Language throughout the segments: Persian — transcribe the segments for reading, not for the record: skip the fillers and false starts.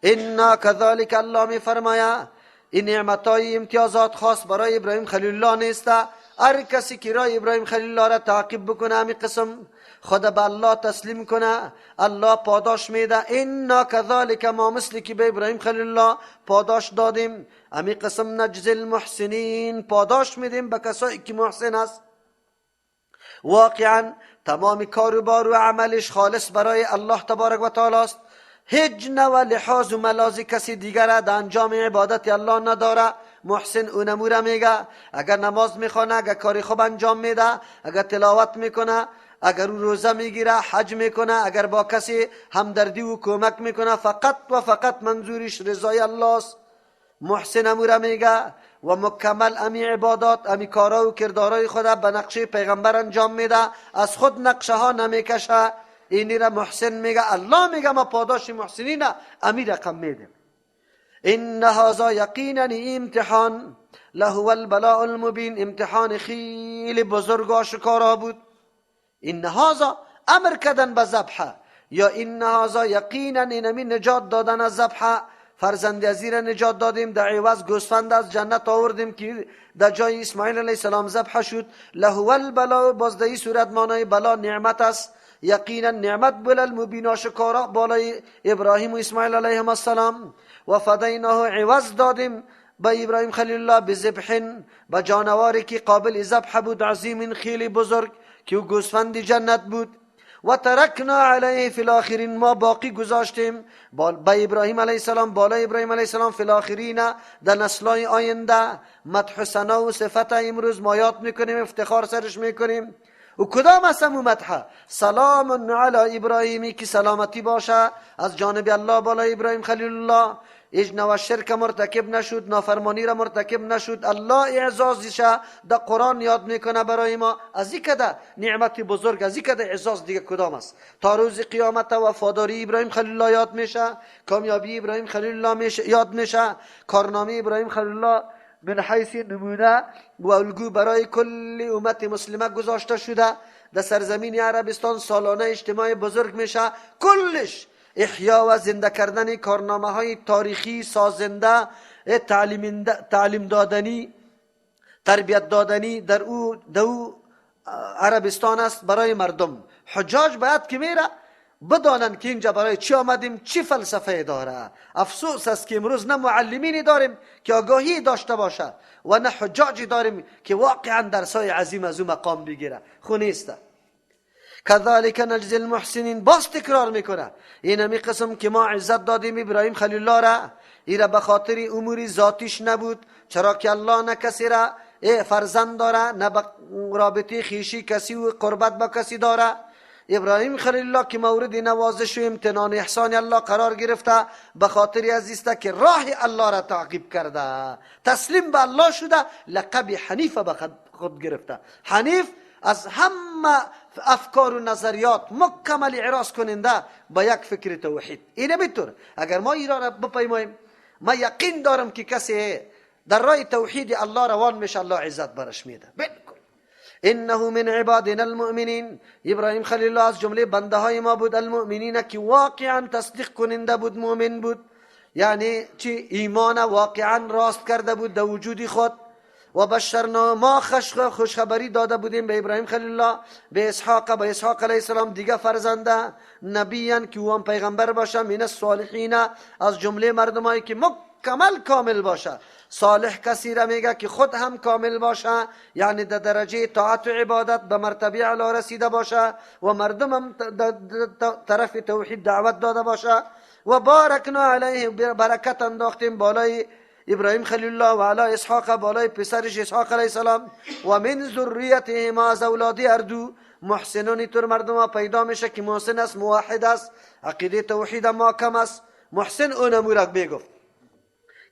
انا کذالک، الله می فرمایا این نعمتای امتیازات خاص برای ابراهیم خلیل الله نیست. هر کسی که رای ابراهیم خلیل الله را تعقیب بکنه، همی قسم خود به الله تسلیم کنه، الله پاداش میده. انا کذالک، ما مثل که به ابراهیم خلیل الله پاداش دادیم، همی قسم نجزی المحسنین، پاداش میدیم به کسایی که محسن است. واقعا تمام کاروبار و عملش خالص برای الله تبارک و تعالی است. هیچ نوع لحاظ و ملاز کسی دیگر در انجام عبادت الله نداره. محسن اونمو میگه اگر نماز میخوانه، اگر کاری خوب انجام میده، اگر تلاوت میکنه، اگر روزه میگیره، حج میکنه، اگر با کسی همدردی و کمک میکنه، فقط و فقط منظورش رضای الله است. محسن امورا میگه و مکمل امی عبادات، امی کارا و کردارای خود به نقشه پیغمبر انجام میده، از خود نقشه ها نمیکشه. اینی را محسن میگه. الله میگه ما پاداش محسنین امی رقم میدیم. ان هذا یقینا امتحان لهو البلاء المبین، امتحان خیلی بزرگ و آشکارا بود. ان هذا امر کردن به ذبح، یا ان هذا یقینا اینمی نجات دادن از ذبح، فرزند ازی را نجات دادیم، در عوض گوسفند از جنت آوردیم که در جای اسماعیل علیه السلام ذبح شد. لهو البلاء، باز در این صورت معنای بلا نعمت است. یقینا نعمت بل المبین آشکارا بالای ابراهیم و اسماعیل علیهم السلام. و فدیناه، عوض دادیم به ابراهیم خلیل الله بذبح، به جانواری که قابل ذبح بود، عظیم خیلی بزرگ که او گوسفند جنت بود. و ترکنا علیه فی الاخرین، ما باقی گذاشتیم به ابراهیم علیه السلام، بالای ابراهیم علیه السلام فی الاخرین، در نسلای آینده. مدح و ثنا و صفت امروز ما یاد میکنیم، افتخار سرش میکنیم. و کدام است امو مدح؟ سلام علی ابراهیمی، که سلامتی باشه از جانب الله بالای ابراهیم خلیل الله. هیچ نوع شرک مرتکب نشد، نافرمانی را مرتکب نشد. الله اعزازش در قرآن یاد میکنه برای ما. از این کده نعمت بزرگ، از این کده اعزاز دیگه کدام است؟ تا روز قیامت وفاداری ابراهیم خلیل الله یاد میشه، کامیابی ابراهیم خلیل الله یاد میشه، کارنامه ابراهیم خلیل الله من حیث نمونه و الگو برای کل امت مسلمه گذاشته شده. در سرزمین عربستان سالانه اجتماع بزرگ میشه، کلش احیا و زنده کردن کارنامه های تاریخی سازنده، تعلیم دادنی، تربیت دادنی در او عربستان است برای مردم. حجاج باید که میره بدانند که اینجا برای چی آمدیم، چی فلسفه داره. افسوس است که امروز نه معلمینی داریم که آگاهی داشته باشه و نه حجاجی داریم که واقعا درسای عظیم از او مقام بگیره. خو نیست. کذالک نجزی المحسنین، باز تکرار میکنه. این همی قسم که ما عزت دادیم ابراهیم خلیل الله را، ایرا به خاطر امور ذاتیش نبود، چرا که الله نه کسی را فرزند داره، نه رابطه خیشی کسی و قربت با کسی داره. ابراهیم خلیل الله که مورد نوازش و امتنان احسان الله قرار گرفته، به خاطر از که راه الله را تعقیب کرده، تسلیم به الله شده، لقب حنیف به خود گرفته. حنیف از همه افکار و نظریات مکمل اعراض کننده با یک فکر توحید. اینه میتونه اگر ما ایران را بپیماییم، ما یقین دارم که کسی در راه توحید الله روان میشه، الله عزت برش میده. بالکل. انه من عبادنا المؤمنین، ابراهیم خلیل الله از جمله بنده های ما بود، المؤمنین که واقعا تصدیق کننده بود، مؤمن بود، یعنی چی؟ ایمان واقعا راست کرده بود در وجود خود. و بشرنا، ما خوشخبری داده بودیم به ابراهیم خلیل الله، به اسحاق، به اسحاق علیه السلام دیگه فرزنده، نبیان که او هم پیغمبر باشه، من الصالحین، از جمله مردمایی که مکمل کامل باشه. صالح کسی را میگه که خود هم کامل باشه، یعنی در درجه طاعت و عبادت به مرتبه اعلی رسیده باشه و مردم هم طرف توحید دعوت داده باشه. و بارکنا علیه، برکت انداختیم بالای ابراهیم خلیل الله و علی اسحاق، بالای پسرش اسحاق علیه السلام، و من ذریتهما، از اولادی اردو محسنانی تر مردم پیدا میشه که محسن است، موحد است، عقیده توحید محکم است. محسن اونمو را میگفت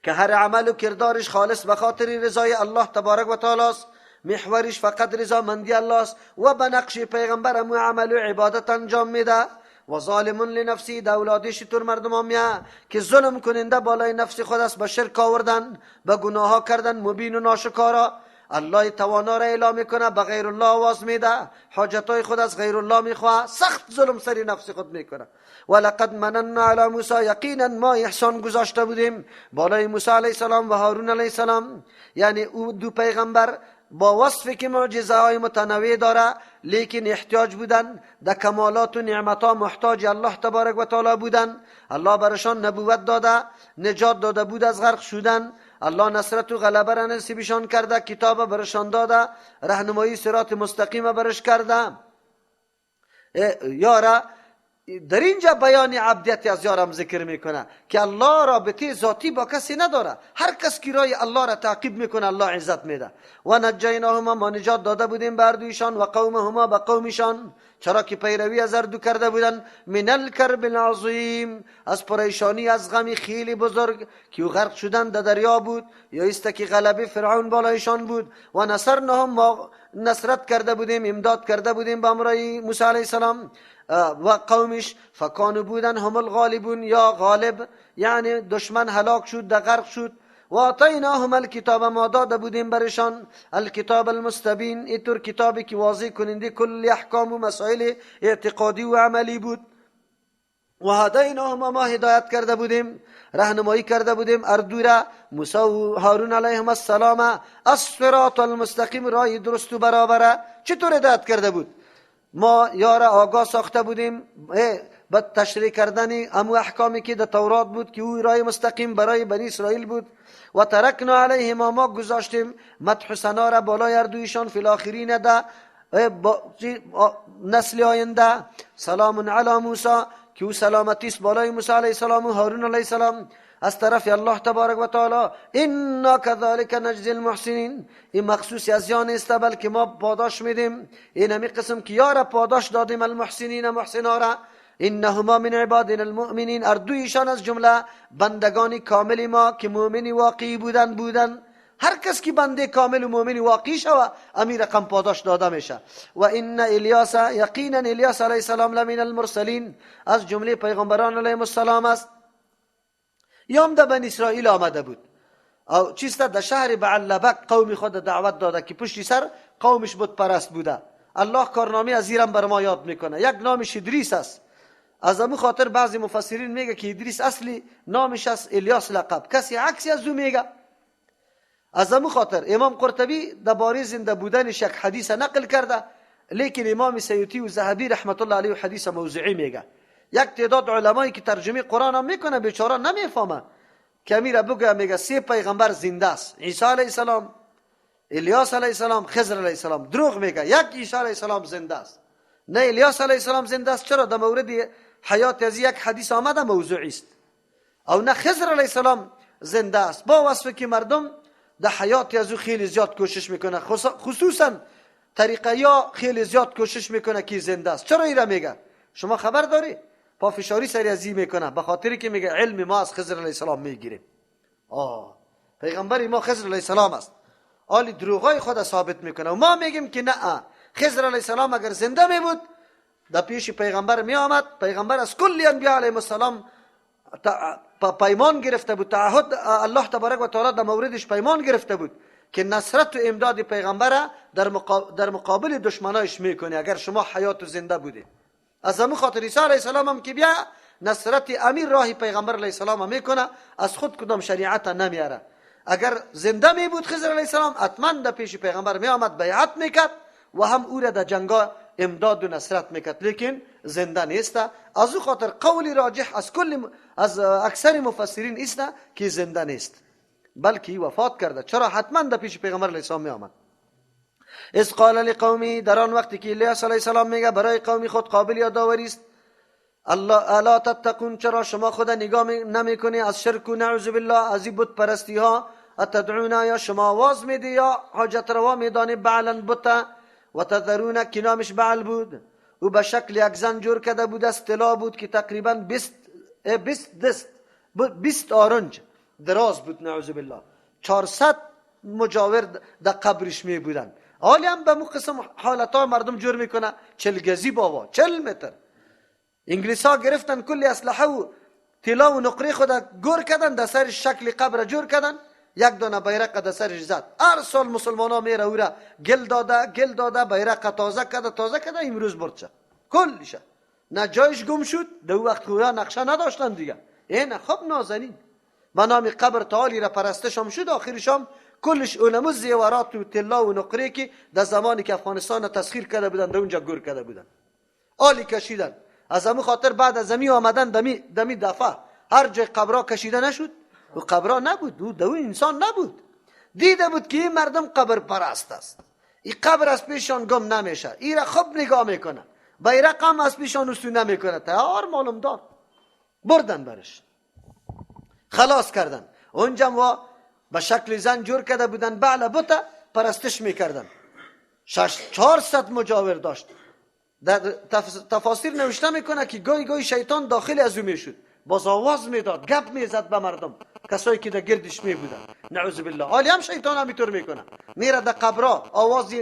که هر عمل و کردارش خالص به خاطر رضای الله تبارک و تعالی است، محورش فقط رضامندی الله است و به نقش پیغمبر امو عمل و عبادت انجام میده. و ظالم لنفسی، د اولادش تر مردم میه که ظلم کننده بالای نفس خود است، به شرک آوردن، به گناه ها کردن، مبین و ناشکارا. الله توانا را اعلام میکنه، به غیر الله آواز میده، حاجتای خود از غیر الله میخواه، سخت ظلم سری نفس خود میکنه. ولقد مننا علی موسی، یقینا ما احسان گذاشته بودیم بالای موسی علیه السلام و هارون علیه السلام، یعنی او دو پیغمبر با وصفی که معجزه های متنوع داره، لیکن احتیاج بودن در کمالات و نعمت ها، محتاج الله تبارک و تعالی بودن. الله برشان نبوت داده، نجات داده بود از غرق شدن، الله نصرت و غلبه را نصیبشان کرده، کتاب برشان داده، راهنمایی صراط مستقیم برش کرده. یارا در اینجا بیان عبدیت از یارم ذکر میکنه که الله رابطه ذاتی با کسی نداره، هر کس که رای الله را تعقیب میکنه الله عزت میده. و نجیناهما، ما نجات داده بودیم بر دویشان، و قومهما، به قومشان، چرا که پیروی از اردو کرده بودن، من الکرب العظیم، از پریشانی، از غم خیلی بزرگ که غرق شدن در دریا بود، یا است که غلبه فرعون بالایشان بود. و نصرناهم، ما نصرت کرده بودیم، امداد کرده بودیم به امرای موسی علیه السلام و قومش. فکانو بودن هم الغالبون، یا غالب، یعنی دشمن هلاک شد، در غرق شد. و آتیناهم الکتاب، ما داده بودیم برشان الکتاب المستبین، اینطور کتابی که واضح کننده کل احکام و مسائل اعتقادی و عملی بود. و هدیناهم، ما هدایت کرده بودیم، راهنمایی کرده بودیم اردو را، موسی و هارون علیهم السلام، الصراط المستقیم، راه درست و برابره. چطور هدایت کرده بود؟ ما یارا آگاه ساخته بودیم به تشریح کردن امو احکامی که در تورات بود که او راه مستقیم برای بنی اسرائیل بود. و ترکنا علیهما، ما گذاشتیم مدح ثنا را بالای اردویشان، فی الاخرین، ده نسل آینده. سلام علی موسی، که او سلامتی است بالای موسی علیه السلام و هارون علیه السلام از طرف الله تبارک و تعالی. انا كذلك نجزی المحسنین، این مخصوص از یان است بلکه ما پاداش میدیم، این همی قسم که یارا پاداش دادیم المحسنین، محسنا را. انهما من عبادنا المؤمنین، اردویشان از جمله بندگان کامل ما که مؤمن واقعی بودن. هر کس که بنده کامل و مؤمن واقعی شوه امی رقم پاداش داده میشه. و ان الیاس، یقینا الیاس علیه السلام لمن المرسلین، از جمله پیغمبران علیهم السلام است. یام در بنی اسرائیل آمده بود، او چیست در شهر بعلبک قوم خود دعوت داده که پشتی سر قومش بت پرست بوده. الله کارنامه از ایران بر ما یاد میکنه. یک نامش ادریس است، از امو خاطر بعضی مفسرین میگه که ادریس اصلی نامش است الیاس لقب، کسی عکسی از او میگه. از امو خاطر امام قرطبی درباره زنده بودنش یک حدیث نقل کرده، لیکن امام سیوطی و ذهبی رحمت الله علیه حدیث موضوعی میگه. یک تعداد علمایی که ترجمه قرآن هم میکنه بیچاره نمیفهمه که امیر بگه، میگه سه پیغمبر زنده است، عیسی علیه السلام، الیاس علیه السلام، خضر علیه السلام. دروغ میگه، یک عیسی علیه السلام زنده است، نه الیاس علیه السلام زنده است. چرا؟ در مورد حیات از یک حدیث آمده موضوعی است. او نه خضر علیه السلام زنده است، با وصف که مردم در حیات از او خیلی زیاد کوشش میکنه، خصوصا طریقه یا خیلی زیاد کوشش میکنه که زنده است. چرا ایرا میگه؟ شما خبر داری؟ پافشاری سری ازی میکنه، به خاطری که میگه علم ما از خضر علیه السلام میگیریم. پیغمبر ما خضر علیه السلام است. آلی دروغای خود ثابت میکنه و ما میگیم که نه، خضر علیه السلام اگر زنده میبود در پیش پیغمبر میآمد، پیغمبر از کل انبیا علیهم السلام پیمان گرفته بود، تعهد الله تبارک و تعالی در موردش پیمان گرفته بود که نصرت و امداد پیغمبر در مقابل دشمنایش میکنه اگر شما حیات و زنده بودید. از همون خاطر عیسی علیه السلام هم که بیا نصرت امیر راه پیغمبر علیه السلام میکنه، از خود کدام شریعت نمیاره. اگر زنده می بود خضر علیه السلام حتما در پیش پیغمبر می آمد، بیعت میکرد و هم او را در جنگا امداد و نصرت میکرد، لیکن زنده نیست. از او خاطر قول راجح از کل از اکثر مفسرین است که زنده نیست، بلکه وفات کرده. چرا؟ حتما در پیش پیغمبر علیه السلام می آمد. اذ قال لقومه، در آن وقتی که الیاس علیه السلام میگه برای قوم خود قابل یادآوری است، الله الا تتقون، چرا شما خود نگاه نمیکنی از شرک و نعوذ بالله از این بت پرستی ها؟ اتدعون، یا شما آواز میدی یا حاجت روا میدانی بعلا بت، و تذرون که نامش بعل بود، او به شکل یک زن جور کرده بود، از طلا بود که تقریبا 20 دست 20 آرنج دراز بود نعوذ بالله، 400 مجاور در قبرش می بودن. حالی هم به مو قسم حالت ها مردم جور میکنه، 40 گزی بابا 40 متر. انگلیس ها گرفتن کلی اسلحه و طلا و نقره خود گور کردن، در سر شکل قبر جور کردن، یک دانه بیرق در سرش زد. هر سال مسلمان ها میره او را گل داده گل داده، بیرق تازه کرده تازه کرده، امروز برد شد کلش. نه جایش گم شد، در وقت خویا نقشه نداشتن دیگه. این خب نازنین به نام قبر تعالی را پرستش هم شد، آخرش هم کلش اونمو زیورات و طلا و نقره که در زمانی که افغانستان تسخیر کرده بودن در اونجا گور کرده بودن آلی کشیدن. از همون خاطر بعد از امی آمدن دمی دفعه هر جای قبرا کشیده نشد و قبرا نبود و دو انسان نبود. دیده بود که این مردم قبر پرست است، این قبر از پیشان گم نمیشه، این را خوب نگاه میکنه، بیرق هم از پیشان استو نمیکنه، تیار معلوم دار بردن برش خلاص کردن. اونجا و به شکل زن جور کرده بودن، بعل بوتا پرستش میکردن. 400 مجاور داشت. در تفاسیر نوشته میکنه که گاهی گاهی شیطان داخل از او میشد، باز آواز میداد، گپ میزد به مردم کسایی که در گردش می بودن. نعوذ بالله. حالی هم شیطان همینطور میکنه، میره در قبرا آواز،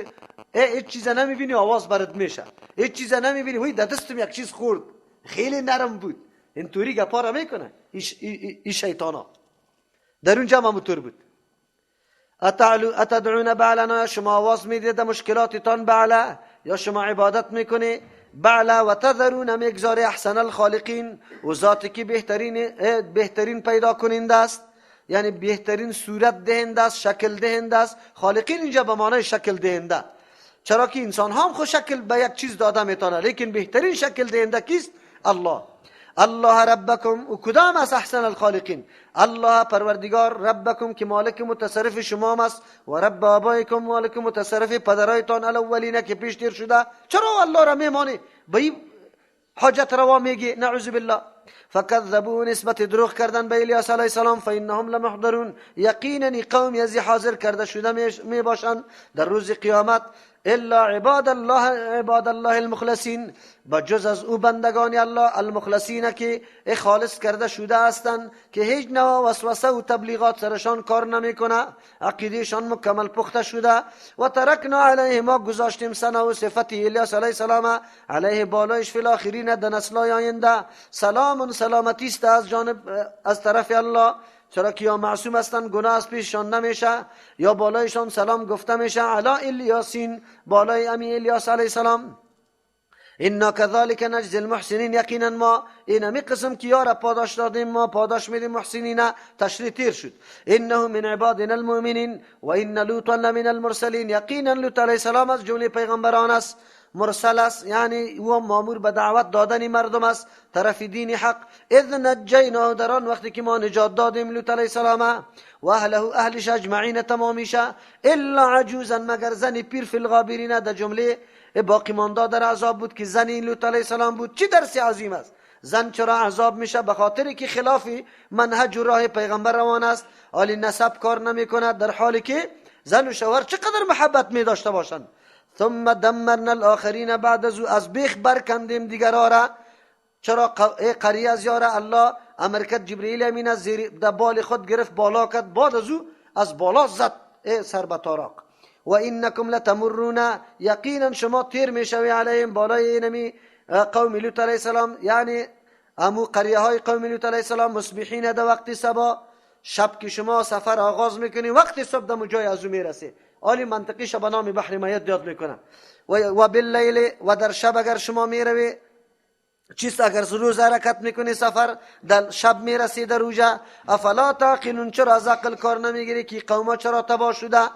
هیچ چیز نمیبینی آواز برات میشه، هیچ چیز نمیبینی، وای در دستم یک چیز خورد خیلی نرم بود، اینطوری گپا را میکنه این شیطانا. در اونجا هم همونطور بود. اتدعون بعلنا، شما آواز میدید مشکلاتتان بعلا، یا شما عبادت میکنی بعلا، و تذرون میگذاری احسن الخالقین، و ذاتی که بهترین پیدا کننده است، یعنی بهترین صورت دهنده است، شکل دهنده است. خالقین اینجا به معنای شکل دهنده، چرا که انسان هم خود شکل به یک چیز داده میتونه، لیکن بهترین شکل دهنده کیست؟ الله. الله ربکم، و کدام از احسن الخالقین؟ الله پروردگار ربکم که مالک متصرف شما است، و رب آبایکم مالک متصرف پدرایتان الاولین که پیش تیر شده. چرا الله را میمانی به این حاجت روا میگی؟ نعوذ بالله. فکذبوا، نسبت دروغ کردن به الیاس علیه السلام، فانهم لمحضرون، یقینا قوم یزی حاضر کرده شده می باشند در روز قیامت. الا عباد الله، عباد الله المخلصین، بجز از او بندگان الله المخلصین که خالص کرده شده هستند، که هیچ نوع وسوسه و تبلیغات سرشان کار نمیکنه، عقیدهشان مکمل پخته شده. و ترکنا علیه، ما گذاشتیم ثنا و صفت الیاس علیه السلام علیه بالایش فی الاخرین، در نسل‌های آینده. سلام سلامتی است از جانب از طرف الله، چرا که یا معصوم هستند گناه از پیششان نمیشه، یا بالایشان سلام گفته میشه. علی الیاسین، بالای امی الیاس علیه السلام. انا كذلك نجزی المحسنین، یقینا ما اینمی قسم که یارا پاداش دادیم ما پاداش میدیم محسنین. تشریح تیر شد. انه من عبادنا المؤمنین و ان لوطا لمن المرسلین، یقینا لوط علیه السلام از جمله پیغمبران است، مرسل است، یعنی او مامور به دعوت دادن مردم است طرف دین حق. اذ نجیناه، در آن وقتی که ما نجات دادیم لوط علیه السلام و اهله، اهلش اجمعین تمامیشه، الا عجوزا، مگر زن پیر فی الغابرین، در جمله باقی مانده در عذاب بود که زن این لوط علیه السلام بود. چی درس عظیم است! زن چرا عذاب میشه؟ به خاطر که خلاف منهج و راه پیغمبر روان است، عالی نسب کار نمیکند، در حالی که زن و شوهر چقدر محبت می داشته باشند. ثم دمرنا الاخرین، بعد از بیخ برکندیم دیگرها را. چرا قریه از یاره الله امر کرد جبرئیل امین از زیر در بال خود گرفت بالا کرد، بعد از او از بالا زد سر به تاراق. و انکم لتمرون، یقینا شما تیر میشوی علیهم، بالای اینمی قوم لوط علیه السلام، یعنی امو قریه های قوم لوط علیه السلام، مصبحین، در وقت صبا، شب که شما سفر آغاز میکنی وقت صبح دم جای از او میرسی. آلی منطقی شب نام بحر میت یاد میکنه. و باللیل، و در شب اگر شما میروی چیست، اگر روز حرکت میکنی سفر در شب میرسی در روزه. افلا تعقلون، چرا از عقل کار نمیگیری که قوما چرا تباه شده؟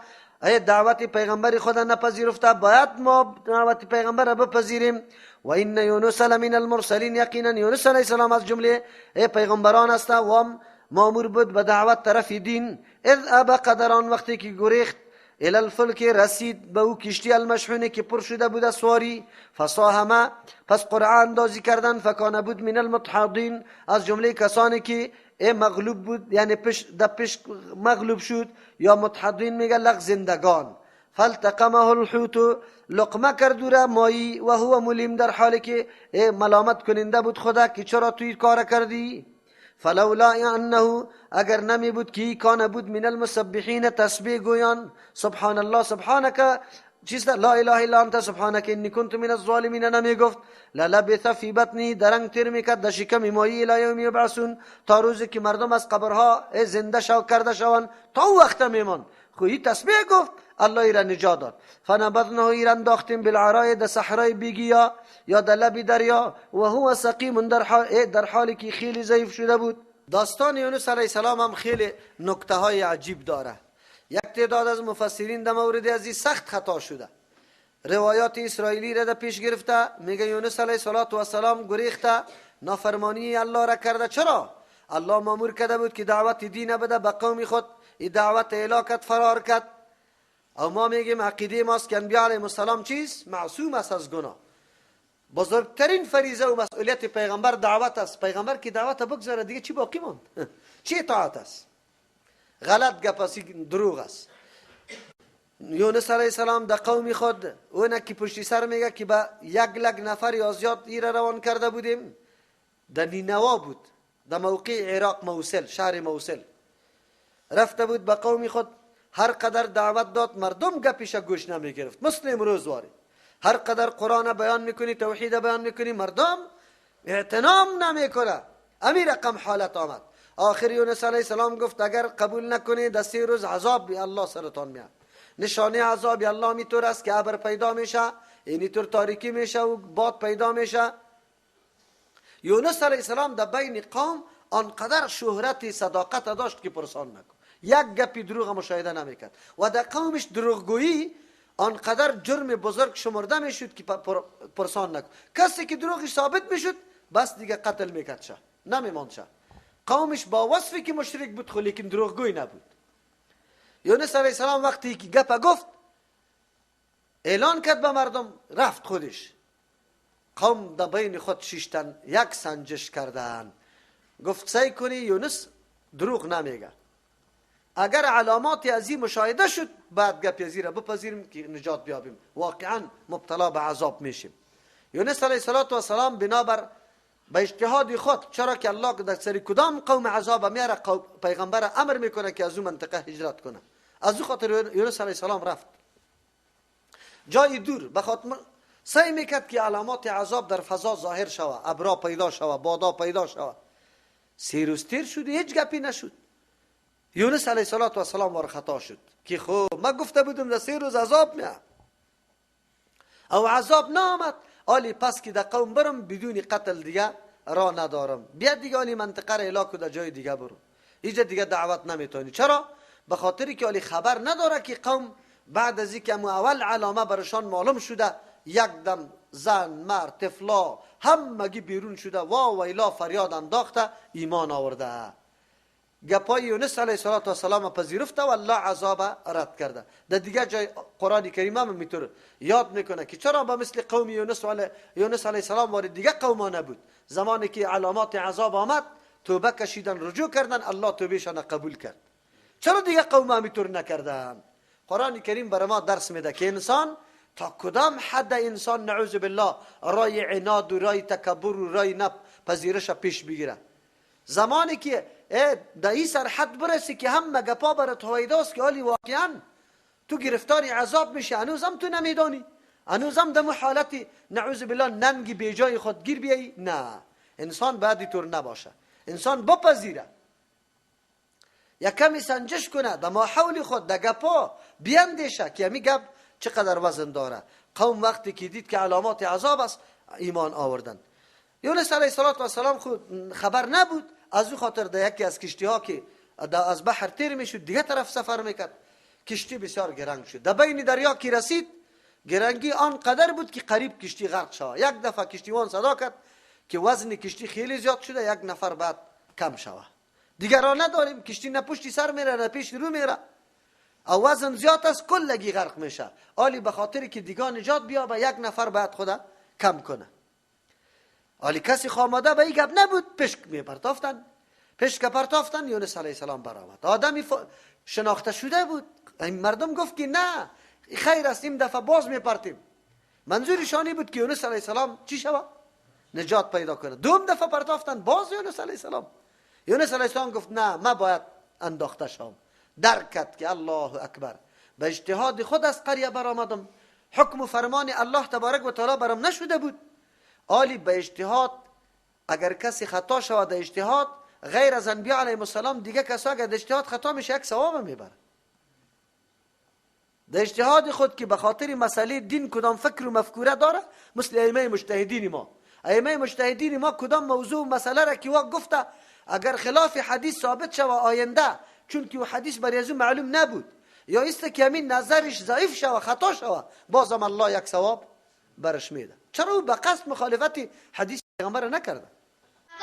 ای دعوت پیغمبر خدا نپذیرفته، باید ما دعوت پیغمبر را بپذیریم. و ان یونس لمن المرسلین، یقینا یونس علیه السلام از جمله پیغمبران است و مامور بود به دعوت طرف دین. اذ ابق، در آن وقتی که گریخت، الی الفلک، رسید به او کشتی المشحونه که پر شده بود سواری. فساهمه، پس قرعه اندازی کردن، فکان بود من المتحضین، از جمله کسانی که مغلوب بود، یعنی پش مغلوب شد، یا متحضین میگه لغ زندگان. فالتقمه الحوت، لقمه کرد را مایی، و هو ملیم، در حالی که ملامت کننده بود خدا که چرا توی کار کردی. فلولا انه، اگر نمی بود که کان بود من المسبحین، تسبیح گویان، سبحان الله سبحانك، چیست؟ لا اله الا انت سبحانك انی کنت من الظالمین نمیگفت، للبث فی بطنه درنگ تیر میکرد در شکم ماهی الی یوم یبعثون، تا روزی که مردم از قبرها زنده شو کرده شوند، تا او وقت میماند. خو این تسبیح گفت، الله ای را نجات داد. فنبذناه ای را انداختیم بالعراء در صحرای بیگیا یا در لب دریا، و هو سقیم در حالی که خیلی ضعیف شده بود. داستان یونس علیه السلام هم خیلی نکته های عجیب داره. یک تعداد از مفسرین در مورد از این سخت خطا شده. روایات اسرائیلی را در پیش گرفته، میگه یونس علیه السلام گریخته، نافرمانی الله را کرده. چرا؟ الله مامور کرده بود که دعوت دین بده به قوم خود، این دعوت اعلا کرد، فرار کرد. او ما میگیم عقیده ماست که انبیاء علیهم السلام چیز معصوم است از گناه. بزرگترین فریضه و مسئولیت پیغمبر دعوت است. پیغمبر که دعوت بگذاره دیگه چی باقی ماند؟ چی اطاعت است؟ غلط گپ است، دروغ است. یونس علیه السلام در قوم خود اون که پشتی سر میگه که به 1 لک نفر یا زیاد ایره روان کرده بودیم، در نینوا بود، در موقع عراق موصل، شهر موصل رفته بود به قوم خود. هر قدر دعوت داد مردم گپش گوش نمی گرفت، مثل امروز واری. هر قدر قرآن بیان میکنی، توحید بیان میکنی، مردم اعتنام نمیکنه. امی رقم حالت آمد. آخر یونس علیه السلام گفت اگر قبول نکنی در 3 روز عذاب الله سرتان میاد. نشانه عذاب الله میطور است که ابر پیدا میشه، اینی طور تاریکی میشه و باد پیدا میشه. یونس علیه السلام در بین قوم آنقدر شهرت صداقت داشت که پرسان نکن، یک گپی دروغ مشاهده نمیکرد و در قومش دروغگویی آنقدر جرم بزرگ شمرده میشد که پرسان نکن. کسی که دروغش ثابت میشد بس دیگه قتل میکرد شه، نمیماند شه. قومش با وصفی که مشرک بود خو لیکن دروغگوی نبود. یونس علیه السلام وقتی که گپ گفت اعلان کرد به مردم، رفت خودش. قوم در بین خود شیشتن، یک سنجش کردن. گفت سعی کنی یونس دروغ نمیگه، اگر علامات از این مشاهده شد بعد گپ از را بپذیریم که نجات بیابیم، واقعا مبتلا به عذاب میشیم. یونس علیه السلام بنابر به اجتهاد خود، چرا که الله در سر کدام قوم عذاب میاره پیغمبر امر میکنه که از اون منطقه هجرت کنه. از او خاطر یونس علیه السلام رفت جای دور، به خاطر سعی میکرد که علامات عذاب در فضا ظاهر شوه، ابرا پیدا شوه، بادا پیدا شوه. 3 روز تیر شد هیچ گپی نشد. یونس علیه السلام وار خطا شد که خب ما گفته بودم در 3 روز عذاب میاد، او عذاب نامد. آلی پس که در قوم برم بدون قتل دیگه را ندارم، بیا دیگه آلی منطقه را اعلا کو در جای دیگه برو، اینجا دیگه دعوت نمیتونی. چرا؟ به خاطری که آلی خبر نداره که قوم بعد از اینکه اول علامه برشان معلوم شده، یک دم زن مرد طفلا همگی بیرون شده، وا ویلا فریاد انداخته، ایمان آورده. گپای یونس علیه السلام پذیرفته و الله عذاب رد کرده. در دیگه جای قرآن کریم هم میتونه یاد میکنه که چرا به مثل قوم یونس یونس علیه السلام وارد دیگه قوما نبود. زمانی که علامات عذاب آمد توبه کشیدن، رجوع کردن، الله توبهشان قبول کرد. چرا دیگه قوم هم نکردن؟ قرآن کریم برای ما درس میده که انسان تا کدام حد انسان نعوذ بالله رای عناد و رای تکبر و رای نپ پذیرش پیش بگیره. زمانی که در این سرحد برسی که هم گپا برات هویداست که حالی واقعا تو گرفتار عذاب میشه، هنوزم تو نمیدانی، هنوزم در حالت نعوذ بالله ننگی به جای خود گیر بیایی. نه، انسان باید اینطور نباشه. انسان بپذیره، یک کمی سنجش کنه در ماحول خود، در گپا بیندیشه که همی گپ چقدر وزن داره. قوم وقتی که دید که علامات عذاب است ایمان آوردن. یونس علیه السلام خود خبر نبود، از او خاطر در یکی از کشتی ها که از بحر تیر میشد دیگه طرف سفر میکرد، کشتی بسیار گرنگ شد. در بین دریا که رسید گرنگی آن قدر بود که قریب کشتی غرق شد. یک دفعه کشتیوان صدا کرد که وزن کشتی خیلی زیاد شده، یک نفر بعد کم شوه، دیگران نداریم، کشتی نه پشتی سر میره نه پیش رو میره، او وزن زیاد است کلگی غرق میشه. آلی به خاطر که دیگه نجات بیابه یک نفر بعد خدا کم کنه. آلی کسی خاماده به این گپ نبود، پشک میپرتافتن، پشک پرتافتن. یونس علیه السلام برآمد، آدمی شناخته شده بود. این مردم گفت که نه خیر است، این دفعه باز میپرتیم. منظورشانی بود که یونس علیه السلام چی شوه؟ نجات پیدا کنه. دوم دفعه پرتافتن باز یونس علیه السلام. یونس علیه السلام گفت نه، ما باید انداخته شوم. درک کرد که الله اکبر، به اجتهاد خود از قریه برآمدم، حکم و فرمان الله تبارک و تعالی برام نشده بود. آلی به اجتهاد اگر کسی خطا شود در اجتهاد، غیر از انبیا علیهم السلام دیگه کسا اگر در اجتهاد خطا میشه یک ثواب میبره. در اجتهاد خود که به خاطر مسئله دین کدام فکر و مفکوره داره، مثل ائمه مجتهدین ما، ائمه مجتهدین ما کدام موضوع و مسئله را که واقع گفته اگر خلاف حدیث ثابت شود آینده، چون که حدیث برای از معلوم نبود یا است که همین نظرش ضعیف شود خطا شود، بازم الله یک ثواب برش میده. چرا او به قصد مخالفت حدیث پیغمبر نکرده؟